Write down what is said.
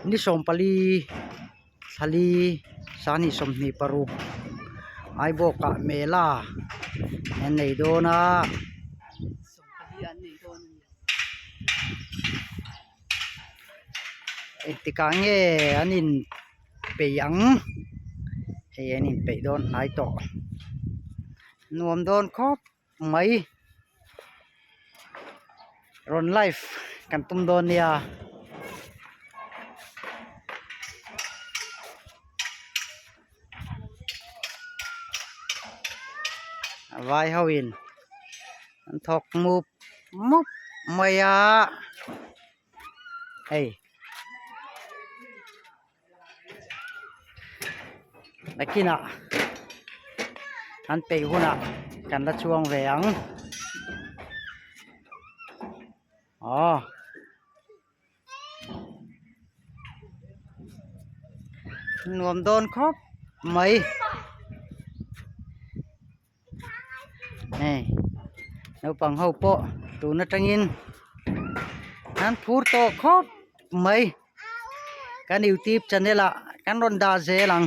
Ni 14 thlali sani 26 Aibawkah mela an nei dawn a. Engtikah nge an in peih ang hei an in peih dawn hnai tawh nuam dawn khawp mai rawn live kan tum dawn nia. Vai ho in an thawk mup mup mai a hei nakinah an peih hunah kan la chuang ve ang aw. Nuam dawn khawp mai hei naupang ho pawh tun atangin an phur tawh khawp mai kan youtube channel ah kan rawn dah zel ang.